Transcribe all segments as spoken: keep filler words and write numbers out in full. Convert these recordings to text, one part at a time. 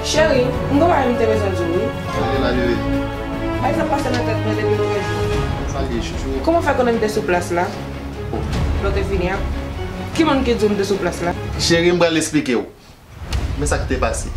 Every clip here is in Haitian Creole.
Cheri, m gen yon bagay m te bezwen di w, wi. Sa gen la, bebe? Bagay sa pase nan tèt mwen depi lòt jou. Sa gen, chouchou? Kòman w fè konnen m te sou plas la? Lè w te fini a? Ki moun ki di w m te sou plas la? Cheri, m pral esplike w. Men sa k te pase.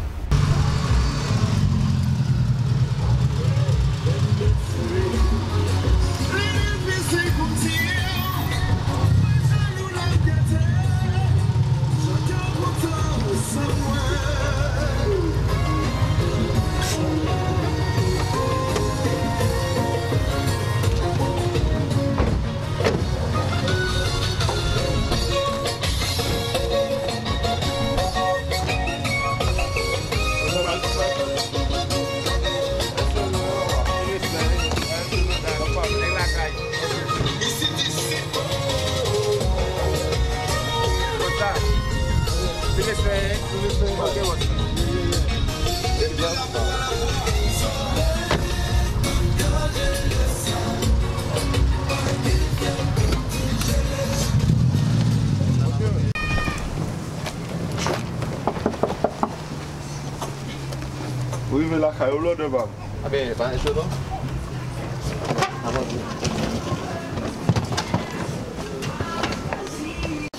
Ou rive lakay ou, blòdè pa m? Aben, pa cho non.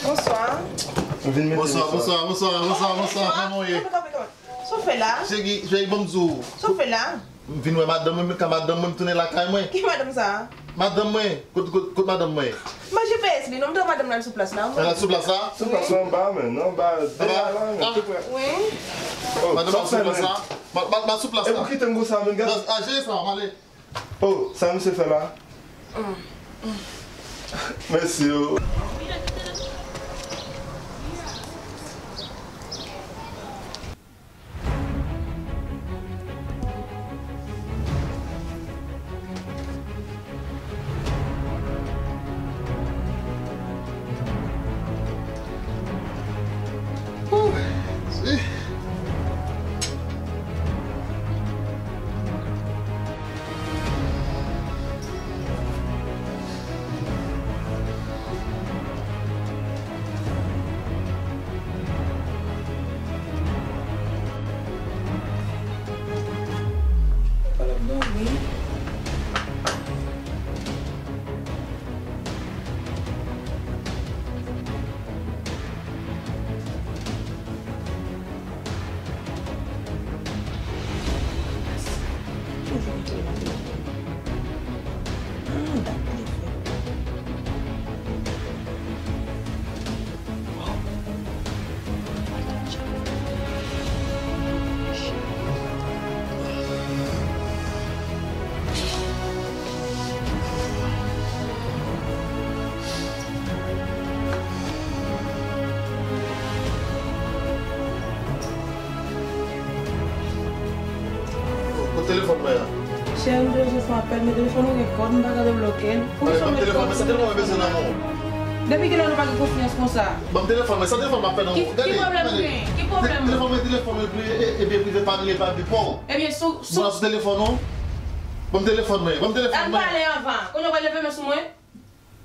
Bonswa. M vin mete bonswa, bonswa, bonswa, bonswa, bonswa. Kòman w ye? Kanpe, kanpe, kanpe. Sa w fè la? Cheri, cheri, ban m di w. Sa w fè la? M vin wè madanm mwen, men ka madanm mwen, m tounen lakay mwen. Ki madanm sa? Madanm mwen, kot, kot, kot madanm mwen? Mwen G P S li, non, m te wè madanm nan sou plas la. Al sou plas la? Sou plas la, anba, men, non, anba, dèyè la, men, tou prè. Wi. Oh, madanm nan sou plas la? Ma, ma, ma sou plas la. E ou kite m konsa, men, gad. A, jere sa, m ale. Oh, sa misye fè la? Mèsi, oh. Kot telefòn mwen an? Cheri, m te bezwen fè apèl, men telefòn ou gen kòd, m pa ka debloke l. Poukisa w met kòd sou telefòn mwen? Depi kilè nou pa gen konfyans konsa? Ban m telefòn mwen, sa telefòn m ap fè nan ou? Ki pwoblèm ou genyen? Ki pwoblèm ou? Telefòn mwen, telefòn mwen prive, e, e byen prive, pa rele, pa byen pa w. Ebyen, sou, sou. Mwen sou telefòn ou? Ban m telefòn mwen, ban m telefòn mwen. Ann pale anvan. Kounye a w pral leve men sou mwen?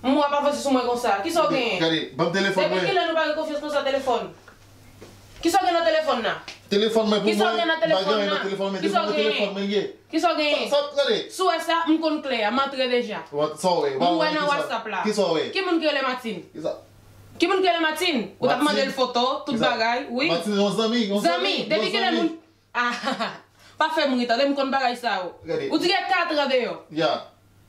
M wè w ap avanse sou mwen konsa. Kisa w genyen? Gade, ban m telefòn mwen. Depi kilè nou pa gen konfyans konsa telefòn? Kisa w gen nan telefòn nan? Telefòn mwen pou mwen, pa gen anyen nan telefòn mwen, telefòn mwen, telefòn mwen l ye. Kisa w genyen? Sa, sa, gade. Si w wè sa, m konn kle a, m antre deja. Sa w wè? M wè nan WhatsApp la. Kisa w wè? Ki moun ki rele Martine? Kisa? Ki moun ki rele Martine? Ou t ap mande l foto, tout bagay, wi. Martine, yon zanmi, yon zanmi. Zanmi, depi kilè moun Ah, pa fè m ri, tande, m konn bagay sa yo. Ou di gen katran deyò.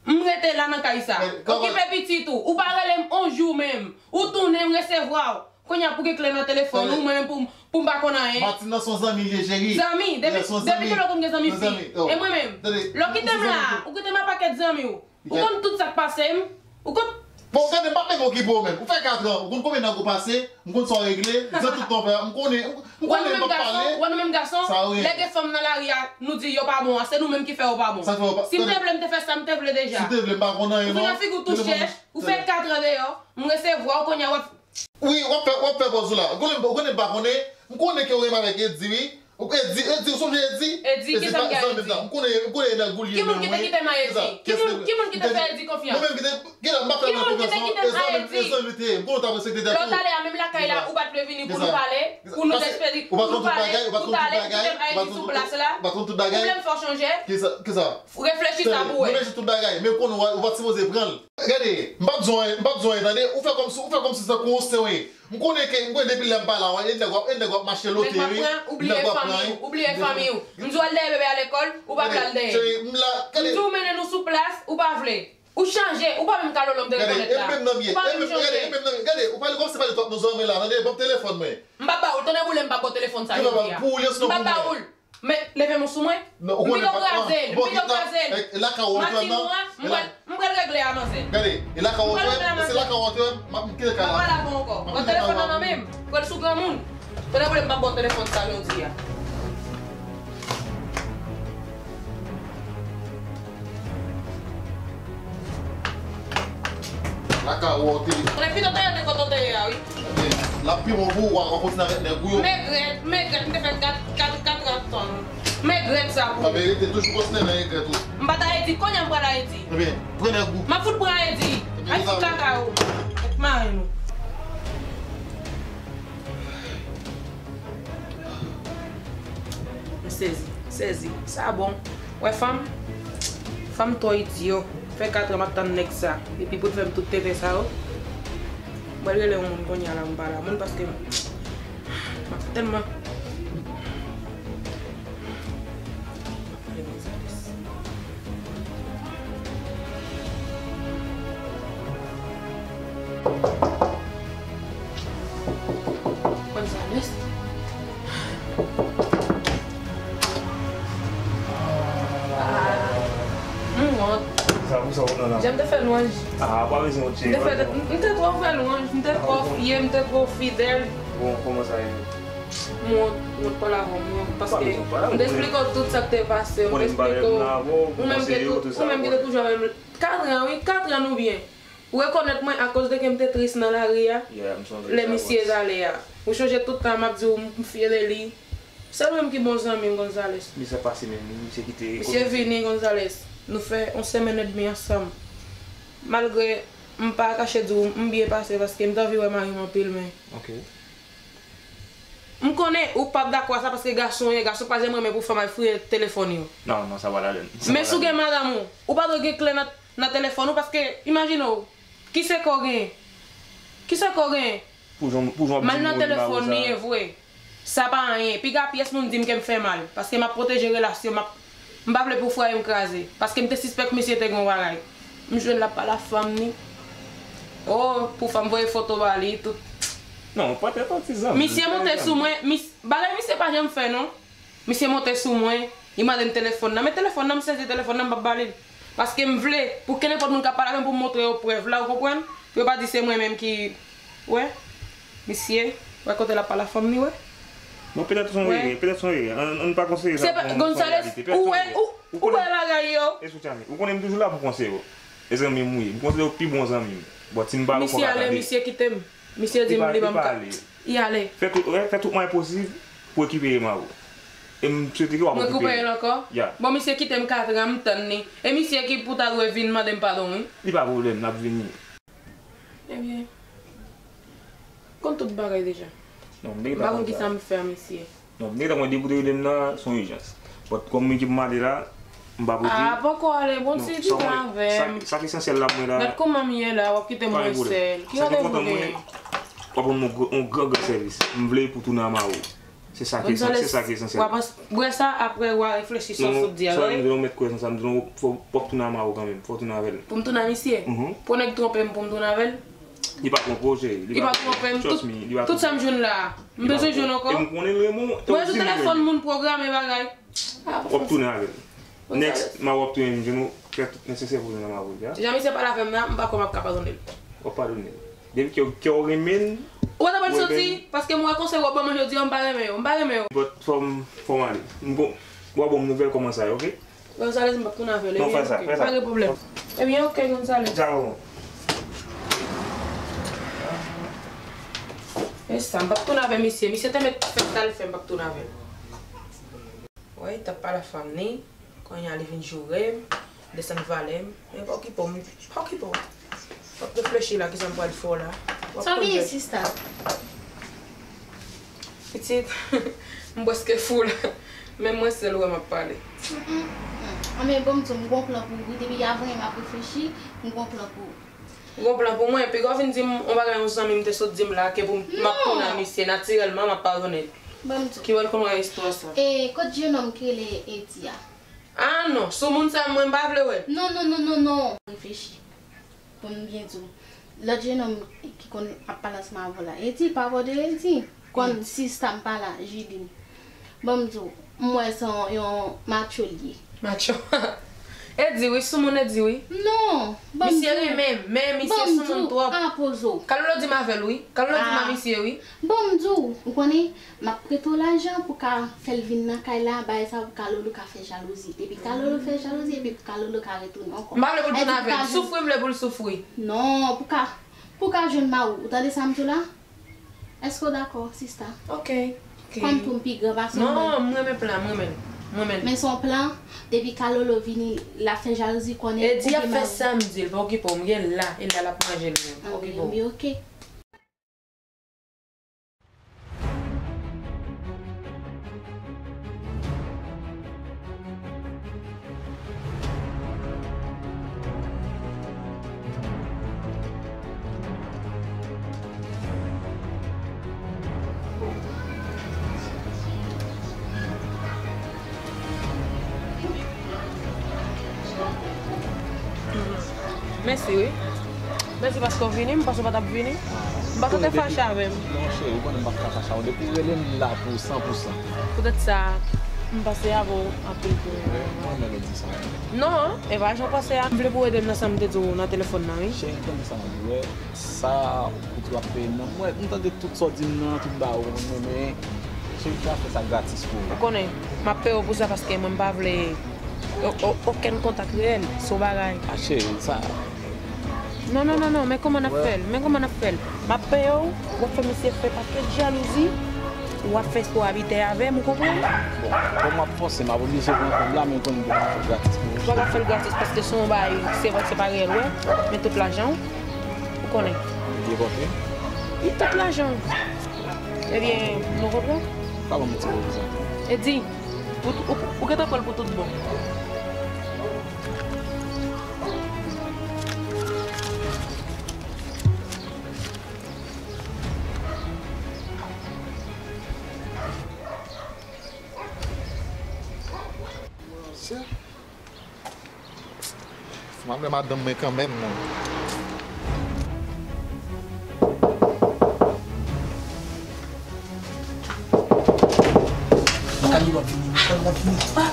M rete la nan kay sa. Okipe pitit ou. Ou pa rele m on jou menm. Ou tounen, m resevwa w. Kounye a pou gen kle nan telefòn ou, mwen menm pou, pou m pa konn anyen. Martine nan se yon zanmi l ye, cheri. Zanmi, depi, depi kilè w konn gen zanmi fi? E mwen menm? Lè w kite m la, ou kite m a pakèt zanmi w. Ou konn tout sa k pase m? Ou konn. Bon, gade, m p ap menm okipe w menm. Ou fè katran, ou konn konbyen nèg ou pase, m konn sa w regle, m di tout tan w fè a, m konnen, m konnen m p ap pale. Wè nou menm gason, lè gen fanm nan lari a, nou di yo pa bon a, se nou menm ki fè yo pa bon. Si m te vle, m te fè sa m te vle deja. Si w te vle, m pa konn anyen non. Ou vin nan figi w tou chèch, ou fè katran deyò, m resevwa w, kounye a w ap Wi, w ap fè, w ap fè pòz ou la. Ou konnen, ou konnen m pa konnen. M konnen ke w renmen avèk Eddy, wi. Edi, Edi, ou sonje Edi? Edi, ki zanmi a Edi? M konnen, m konnen e nèg ou li ye menm, wi. Ki moun ki te kite m a Edi? Ki moun, ki moun ki te fè Edi konfyans? Mwen menm ki te, ki lè m pa fè l konfyans non, e zanmi m te ye, m konnen w t ap respekte tèt ou. Lè w t ale a menm lakay la, ou pa t vle vini pou nou pale, pou nou despedi, pou nou pale, ou t ale, ou kite m a Edi sou plas la, ou vle m fè w chanje? Kisa, kisa? Reflechi sa pou wè. Reflechi tout bagay, men konnen w pa t sipoze pran l. Gade, m p ap di w anyen, m p ap di w anyen, tande? Ou fè kòmsi, ou fè kòmsi se tankou yon sen w ye. M konnen ke, m konnen depi lè m pa la, w ap, e nèg w ap, e nèg w ap mache lote, wi. Nèg w ap pran, ou bliye fanmi w, ou bliye fanmi w. M di w al dèyè bebe a lekòl, ou pa vle al dèyè. Cheri, m la, gade. M di w mennen nou sou plas, ou pa vle. Ou chanje, ou pa menm ka lolo m te rekonèt la. Ou pa menm chanje. Gade, ou pale kòmsi se pa de twòp nou zanmi la, tande? Ban m telefòn mwen. M p ap ba ou l, tonnè boule m p ap ba w telefòn sa jodi a. M p ap ba ou l. Men, leve men w sou mwen. M pito kraze l, m pito kraze l. Matin ou an, m pral, m pral regle a manzè. Gade, e lakay w ap wè, se lakay w ap wè, m ap kite kay la. M ap pale avè w ankò. Pran telefòn nan nan men m. Pran l sou granmoun. Tonnè boule m p ap ba w telefòn sa jodi a. Lakay ou an te. Konnen pito te rete kote w te ye a, wi. L ap pi bon pou ou, w a kontinye avèk nèg ou yo. Megrèt, megrèt, m te fè kat, kat, kat rat tan. Megrèt sa pou ou. Sa verite, toujou kontinye nan regrèt ou. M pa ta Edi, kounye a m pral a Edi. Ebyen, pran nèg ou. M ap fout pran Edi. Ay fout kaka ou. Mèt mare nou. M sezi, m sezi. Sa bon. Wè fanm, fanm twò idyo. Fè kat an m ap tann nèg sa. Epi pou l fè m tout tenten sa yo. Mwen rele yon moun kounye a la m pale a moun paske m ap tèlman. Gonzales. Ah, m wont. Sa pou sa w nan la? Jan m te fè lwanj. Ah, pa bezwen wont, cheri. M te fè, m, m te twò fè lwanj, m te twò fye, m te twò fidèl. Bon, kòman sa ye? M wont, m wont pale avè w, m wont, paske m te esplike w tout sa k te pase, m te esplike w, ou menm ki te, ou menm ki te toujou avè m. Katran, wi, katran nou byen. Ou rekonèt mwen akoz de ke m te tris nan lari a, lè misye t ale a. Ou chonje tout tan m ap di w m fye de li. Sèl ou menm ki bon zanmi m, Gonzales. Misye pase menm, misye kite. Misye vini, Gonzales. Nou fè yon semèn edmi ansanm. Malgre m pa kache di w m byen pase paske m t anvi wè mari m anpil, men. Ok. M konnen ou p ap dakò a sa paske gason w ye, gason pa janm renmen pou fanm al fouye telefòn yo. Non, non, sa pa ladann. Men si w gen madanm ou, ou pa dwe gen kle nan, nan telefòn ou paske, imajine w, ki sekrè w genyen? Ki sekrè w genyen? Pou jan, pou jan w ap di m ou di m pa wè sa. Mal nan telefòn li ye vre. Sa pa anyen. Piga pyès moun di m ke m fè mal. Paske m ap pwoteje relasyon, m ap, m pa vle pou fraye m kraze. Paske m te sispèk misye te gen yon bagay. M jwenn l ap pale a fanm ni. Oh, pou fanm voye foto ba li, tout. Non, pa tèt an ti zanmi. Misye monte sou mwen, mis, bagay misye pa janm fè non. Misye monte sou mwen, li mande m telefòn nan. Men telefòn nan, m sezi telefòn nan, m p ap ba li l. Paske m vle, pou kenenpòt moun k ap pale avè m, pou m montre yo prèv la, ou konprann? Pou yo pa di se mwen menm ki, wè, misye, wè kote l ap pale a fanm ni, wè. Bon, petèt se yon erè, petèt se yon erè. Ann, ann pa konsidere sa kòm yon reyalite. Petèt se yon erè. Ou wè, ou, ou wè bagay yo. Ou konnen m toujou la pou konseye w. E zanmi m ou ye. M konsidere w pi bon zanmi m. Bon, si m pa wè w fò w ka tande. Misye ale, misye kite m. Misye di m li ban m ka. Li pa ale. Li ale. Fè tout, fè tout mwayen posib pou rekipere mari w. E m swete ke w ap rekipere. Mwen rekipere l ankò? Ya. Bon, misye kite m katran, m tann li. E misye ki pou ta dwe vin mande m padon, wi. Li pa pwoblèm, n ap vini. Ebyen, konn tout bagay deja. Non, m te gentan konn sa. M pa konn kisa m fè a misye. Non, m te gentan konnen depi w te rele m nan, se yon ijans. But kòm m gen pou m ale la, m p ap rete. Ah, poko ale, bon, si di avè m. Sa, sa k esansyèl la pou mwen la. Gad kòman m ye la, w ap kite m mwen sèl. Ki randevou w genyen? W ap rann mwen yon gran, yon gran, gran sèvis. M vle pou tounen a mari w. Se sa ki esansyèl, se sa ki esansyèl. W ap bwè sa, apre w a reflechi sa w sot di a, wi. Non, sa m di w, mèt kwè nan sa, m di w, fò w ap tounen a mari w kanmenm, fò w tounen avè l. Pou m tounen a misye? Mhm. Pou nèg twonpe m pou m tounen avè l? Li pa twonpe w, cheri. Li pa twonpe m. Trust me, li pa twonpe w. Tout sa m jwenn la a, m bezwen jwenn ankò. E m konnen l renmen w. Mwen sou telefòn moun pwograme bagay. W ap tounen avè l. Next, mari w ap tounen, m jwenn ou, fè tout nesesè pou w tounen a mari w, ya. Jan misye pale avè m nan, m pa kwè m ap ka padone l. W ap padone l. Depi ke, ke w renmen l, ou pa ta pral soti, paske m wè konsèy w ap ban mwen jodi a, m pa renmen yo, m pa renmen yo. But fò m, fò m ale. M gon, w ap ban m nouvèl kòman sa ye, oke? Gonzales, m p ap tounen avè l, ebyen, oke, pa gen pwoblèm. Ebyen, oke, Gonzales. Tchao. E sa, m p ap tounen avè misye. Misye te mèt fè sa l fè, m p ap tounen avè l. Wi, t ap pale a fanm ni. Kounye a li vin joure m, desann valè m. Men pa okipe w, m pa okipe w. W ap reflechi la, kisa m pral fè w la. W ap Sa w genyen, konn sista? Pitit, m prèske fou la. Menm mwen sèl ou wè m ap pale. Mm, mm, mm. Anben, bon, m di w, m gon plan pou ou wi. Depi avan yè m ap reflechi, m gon plan pou ou. Ou gon plan pou mwen? Piga w vin di m yon bagay yon zanmi m te sot di m la, ke pou m, m ap tounen a misye, natirèlman, m ap padone l. Ban m di w. Ki bò l konn wè istwa sa? E kot jenòm ki rele Edi a? Ah non, sou moun sa mwen m pa vle wè l. Non, non, non, non, non. Reflechi. Pou m byen di w. Lòt jenòm ki konn ap pale ansanm avè w la. Edi, pa pale de Edi. Konn sista m pa la, Jidin. Ban m di w, m wè se yon, yon matcho li ye. Matcho. Edi wi, sou moun Edi wi. Non, ban m di w. Misye renmen m, men misye sou moun twòp. Kalolo di m avè l wi. Kalolo di m a misye wi. Ban m di w, ou konnen, m ap prete w lajan pou ka fè l vin nan kay la, bagay sa pou Kalolo ka fè jalouzi. Depi Kalolo fè jalouzi, epi pou Kalolo ka retounen ankò. M pa vle pou l tounen avè m. Soufri m vle pou l soufri. Non, pou ka, pou ka jwenn mari w. Ou tande sa m di w la? Èske w dakò, sista? Ok, ok. Kòm pou m pi gran pase w. Non, m renmen plan, m renmen l. M renmen l. Men se yon plan, depi Kalolo vini, l ap fè jalouzi, konnen ou gen mari. Edi ap fè sa m di l, pa okipe w, m gen l la, e la l ap manje l menm. Pa okipe w. Anben, ok. Mèsi wi. Mèsi paske w vini, m panse w pa t ap vini. M panse w te fache avè m. Non, cheri, ou konnen m p ap ka fache avè w. Depi w rele m, m la pou ou san pou san. Poutèt sa, m panse avè w anpil tou. Mwen menm, m di sa. Non, e pa jan w panse a. M vle pou w ede m nan sa m te di w nan telefòn nan, wi. Cheri, tande sa m ap di w, wè. Sa ou di w ap peye m nan. Mwen, m tande tout sa w di m nan, tout ba ou, mwen, men, cheri, pa fè sa gratis pou ou. Ou konnen, m ap peye w pou sa paske mwen, m pa vle o-, o-, okenn kontak reyèl, se yon bagay. A, cheri, sa. Non, non, non, non, men kòman n ap fè l? Men kòman n ap fè l? M ap peye w, w ap fè misye fè pakèt jalouzi, w ap fè kohabite avè m, ou konprann? Bon, kòm w ap fòse m, m ap oblije pran kòb la, men ou konnen m pa ka fè l gratis pou ou. Ou pa ka fè l gratis paske se yon bagay, se vre, se pa reyèl, wè, men tout lajan w. Ou konnen. Li depòte? Li tout lajan. Ebyen, nou konprann? Pa ban m ti pwomizan. Edi, ou, ou, ou gentan pran l pou tout bon. Monchè. Fò m ap wè madanm mwen kanmenm, non. Kalou ap vini, Kalou ap vini. Ah,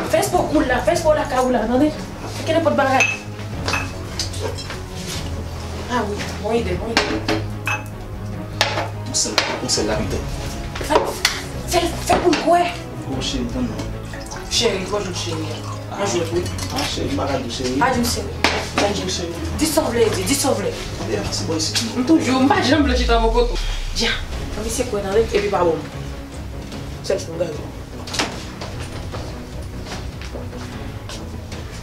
fè espò w koul la, fè espò w lakay ou la, tande? Fè nenpòt bagay. Ah wi, bon ide, bon ide. Yon sèl, yon sèl lapitay. Fè, fè, fè pou l kwè. Oh, cheri, tann non. Cheri, bonjou, cheri. Bonjou, wi. Ah, cheri, m pa ka di w cheri. Pa di m cheri. Pa di m cheri. Di sa w vle, di, di sa w vle. Ebyen, se bò isit. M toujou, m pa janm vle chita bò kote w. Dja, fè misye kwè nan li, epi pa bon. Sèl sa m ka di w.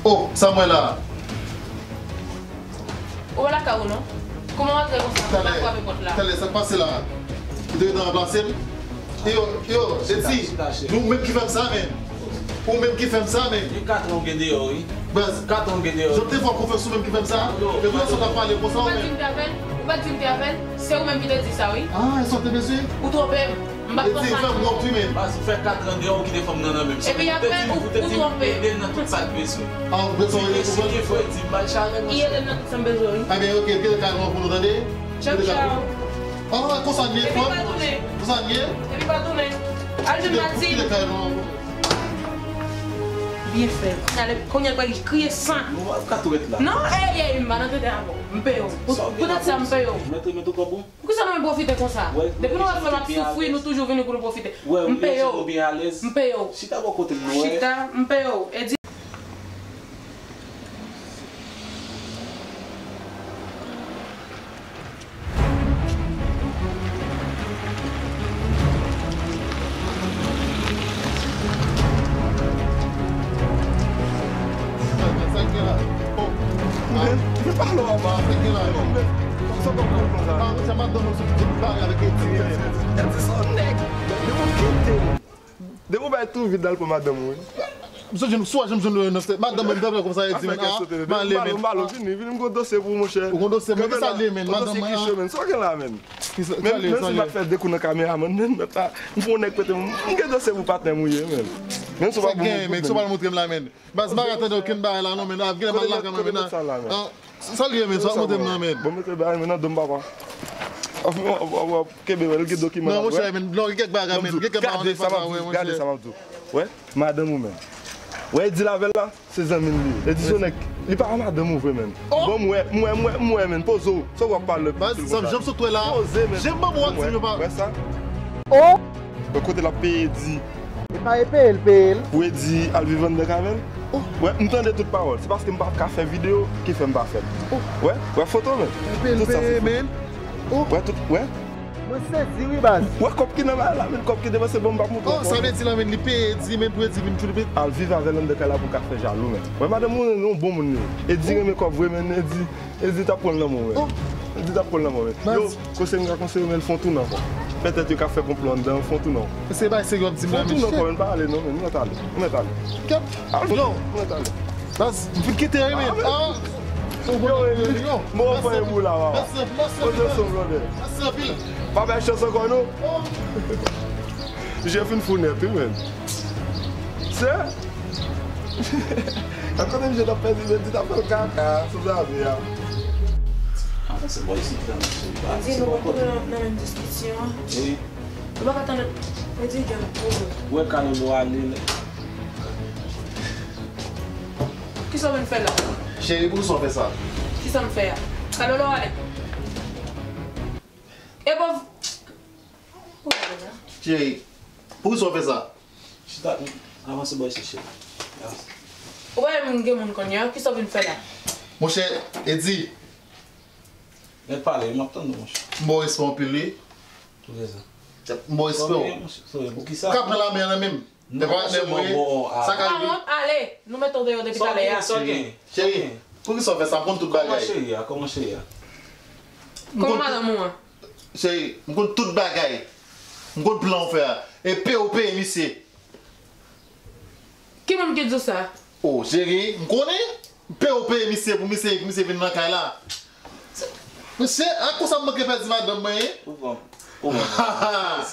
Oh, sa m wè la. Ou pa lakay ou non? Kòman w antre konsa, ou pa frape pòt la? Talè, talè, sa k pase la? Ou te gentan ranplase m? Yo, yo, Eti, nou menm ki fè m sa menm. Ou menm ki fè m sa menm. Gen katran w gen deyò, wi. Baz, katran w gen deyò. Jan m te fè w konfyans ou menm ki fè m sa. Epi yon sòt ap pale konsa ou menm. Ou pa di m te avè l? Ou pa di m te avè l? Se ou menm ki te di sa, wi. Ah, e sa w te bezwen? Ou twonpe m. M pa t konn sa. Eti, fè m wont wi menm. Baz, ou fè katran deyò, ou kite fanm nan nan men m. Epi apre, ou, ou twonpe. Ede l nan tout sa l bezwen. Ah, ou bezwen ede pou fanm? Si gen frè, di m, ba l chalè, monchè. Li ede m nan tout sa m bezwen, wi. Ebyen, ok, kite kay nou an pou nou, tande? Tchaw, tchaw. Ah, konsa n ye, fanm? Konsa n ye? Epi pa tounen. Al jwenn Mati. Kite kay nou an. Byen fè. Kounye a, kounye a, l pral kriye san. Nou ap ka tou ret la. Non, ey, ey, m pa nan tenten avè w. M peye w. Poutèt sa, m peye w. Mèt remèt ou kòb ou? Poukisa nou menm pwofite konsa? Depi nou wè frè m ap soufri, nou toujou vini pou nou pwofite. M peye w. M peye w. Chita bò kote m, non, wè. Chita, m peye w. Edi. Pale avèk Edi, wi, men. Edi se yon nèg. Depi w kite m. Depi w bay tou vid la, l pran madanm ou, wi. M sonje m swa janm jwenn nan fè madanm mwen, m t ap fè konsa, Edi, men, a, m ale, men. M ba l, vini, vini, m gon dosye pou ou, monchè. Ou gon dosye, men, kisa l ye, men, madanm mwen, a? Kisa w gen la, men? Menm si m ap fè de kou nan kameramann, men, m fè yon nèg prete m, m gen dosye pou patnè m ou ye, men. Menm si w pa bon, men, si w pa montre m la, men. Baz, m pa ka tande okenn bagay la non, men, ap gen mal lakay mwen, men. Sa l ye, men, sa w ap montre m nan, men. Bon, mete bagay, men, nan do m, papa. Ap, ap, ap, ap kenbe, wè, l gen dokiman la, monchè, men, non, gen kèk bagay, men, gen kèk bagay, gade sa m ap di w, gade sa m ap di w. Wè, madanm ou, men. Wè, Edi l avè l la, se zanmi l li ye. Edi se yon nèg, li pa madanm ou vre, men. Bon, m wè, m wè, m wè, m wè, men, poze w, sa w ap pale. Baz, sa m janm sot wè la. Poze, men. Janm ban m wè, di yo pa. Wè sa? Oh! Wè kote l ap peye Edi. E pa e peye l peye l. Pou Edi al viv anndan kay avè l. Oh. Wè, m tande tout pawòl. Se paske m pa ka fè videyo ki fè m pa fè l. Oh. Wè, wè foto, men. E peye l peye, men. Oh. Wè tout, wè. Mwen sezi, wi, baz. Wè kòb ki nan bagay la, men, kòb ki depanse, bon, m p ap montre w. Oh, sa vle di la, men, li peye Edi, men, pou Edi vin tchoul pit. Al viv avè l anndan kay la pou l ka fè jalou, men. Wè, madanm ou, yon bon moun li ye. Edi renmen kòb vre, men, Edi Ezi t ap pran l nan men w, men. Oh. Ezi t ap pran l nan men w, men. Yo, konsèy m ka konseye w, men, fè yon tou nan kò. Petèt yo ka fè konplo anndan, fè yon tou nan kò. Se bay serye w ap di m la, men. Fè yon tou nan kò, men, pa ale, non, men, nou mèt ale. Nou mèt ale. Kèt. Al, yo. Nou mèt ale. Baz, m fin kite, wi, men. Ah, men. Ah. Yo, men, yo. Bon, mwen pran yon boul la, wa. Mèsi, mèsi, mèsi. Kote w sou blòdè? Mèsi anpil. Pa bay chans ankò, non. Oh. Je fin fou nèt, wi, men. Se Gad kote misye t ap pèdi, men, ti t ap fè l kaka sou Xavier a. Avanse bò isit la, mesye. Di nou retounen nan, nan menm diskisyon an. Wi. Nou pa ka tande. Edi gen pwoblèm. Wè Kalolo ale la. Kisa w vin fè la? Cheri, poukisa w fè sa? Kisa m fè a? Kalolo ale. E pòv. Cheri, poukisa w fè sa? Chita, avanse bò isit, cheri. Avanse. Ou pa wè m gen moun kounye a, kisa w vin fè la? Monchè, Edi. Mèt pale, m ap tann ou, monchè. M ba w respè anpil, wi. Pou kisa? M ba w respè w. Pou kisa? Ou ka pran lame a nan men m. Non, se bon, bon, ah. Sa ka rive. Pa wont, ale. Nou mete w deyò depi talè a. Sa w gen, sa w gen? Cheri, poukisa w fè sa? M konn tout bagay. Kòman cheri a? Kòman cheri a? Kòman madanm ou an? Cheri, m konn tout bagay. M konn plan w fè a. E peye w peye misye. Ki moun ki di w sa? O, cheri, m konnen. Peye w peye misye pou misye, pou misye vin nan kay la. Mesye, a konsa m manke pèdi madanm mwen, wi. Ou pran. Ou pran.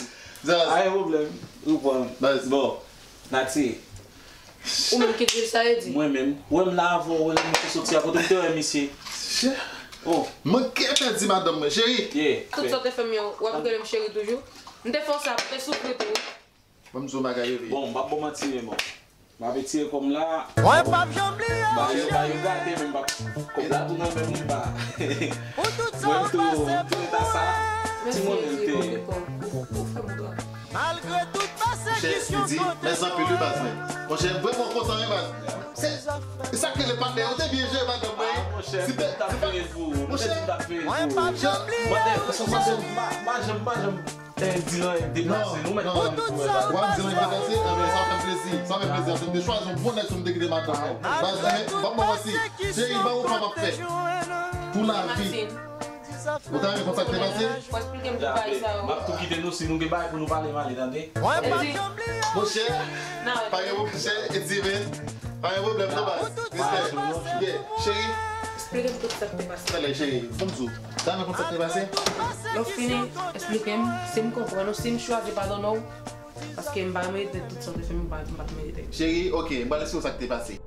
Jazz. Pa gen pwoblèm. Ou pran. Bon, Nati. Ou menm ki di l sa, Edi? Mwen menm. Ou wè m la avè w, ou wè lè misye soti a, kote m te wè misye? Oh. Manke pèdi madanm mwen, cheri. Tout sa w te fè m yo, w ap rele m cheri toujou? M te fè w sa, m te soufri tou. Ban m di w yon bagay, bebe. Bon, m p ap ba w manti, men bon. M ap etire kò m la. Mwen p ap janm bliye w, cheri. Ba yo, ba yo gate, men m p ap, kòb la tou nan men m, li pa. Pou tout sa w pase pou mwen. Mèsi, Edi, pou dekò. Ou, ou fè m kontan. Malgre tout pèsekisyon kote nou ye. Mèsi anpil, wi, baz, men. Monchè, m vrèman kontan, wi, baz. Se, se sa k rele patnè. Ou te byen jere madanm mwen. Ah, monchè, m t ap peye pou ou. Monchè, m t ap peye pou ou. Mwen p ap janm bliye w, cheri. M pa janm, m pa janm. Eh, di l anyen k deplase, nou mèt pran pou wè la. W ap di l anyen k deplase? Enben, sa fè m plezi. Sa fè m plezi. Ase m te chwazi yon bon nèg sou m te kite madanm mwen. Baz, enben, ban m ba w manti. Cheri, ban m yon pa m ap fè. Pou lavi. Ou ta renmen konn sa k te pase? Fò esplike m tout bagay sa yo. M ap tou kite nou, si nou gen bagay pou nou pale, m ale, tande? Edi. Monchè, pa gen pwoblèm, monchè, Edi, men. Pa gen pwoblèm, non, baz. Respè. Yeah, cheri. Esplike m tout sa k te pase. Talè, cheri, ban m di w. Ou ta renmen konn sa k te pase? Lè w fini, esplike m. Si m konprann ou, si m chwazi padone w, paske m pa merite tout sa w te fè m, m pa, m pa t merite. Cheri, ok, m pral esplike w sa k te pase.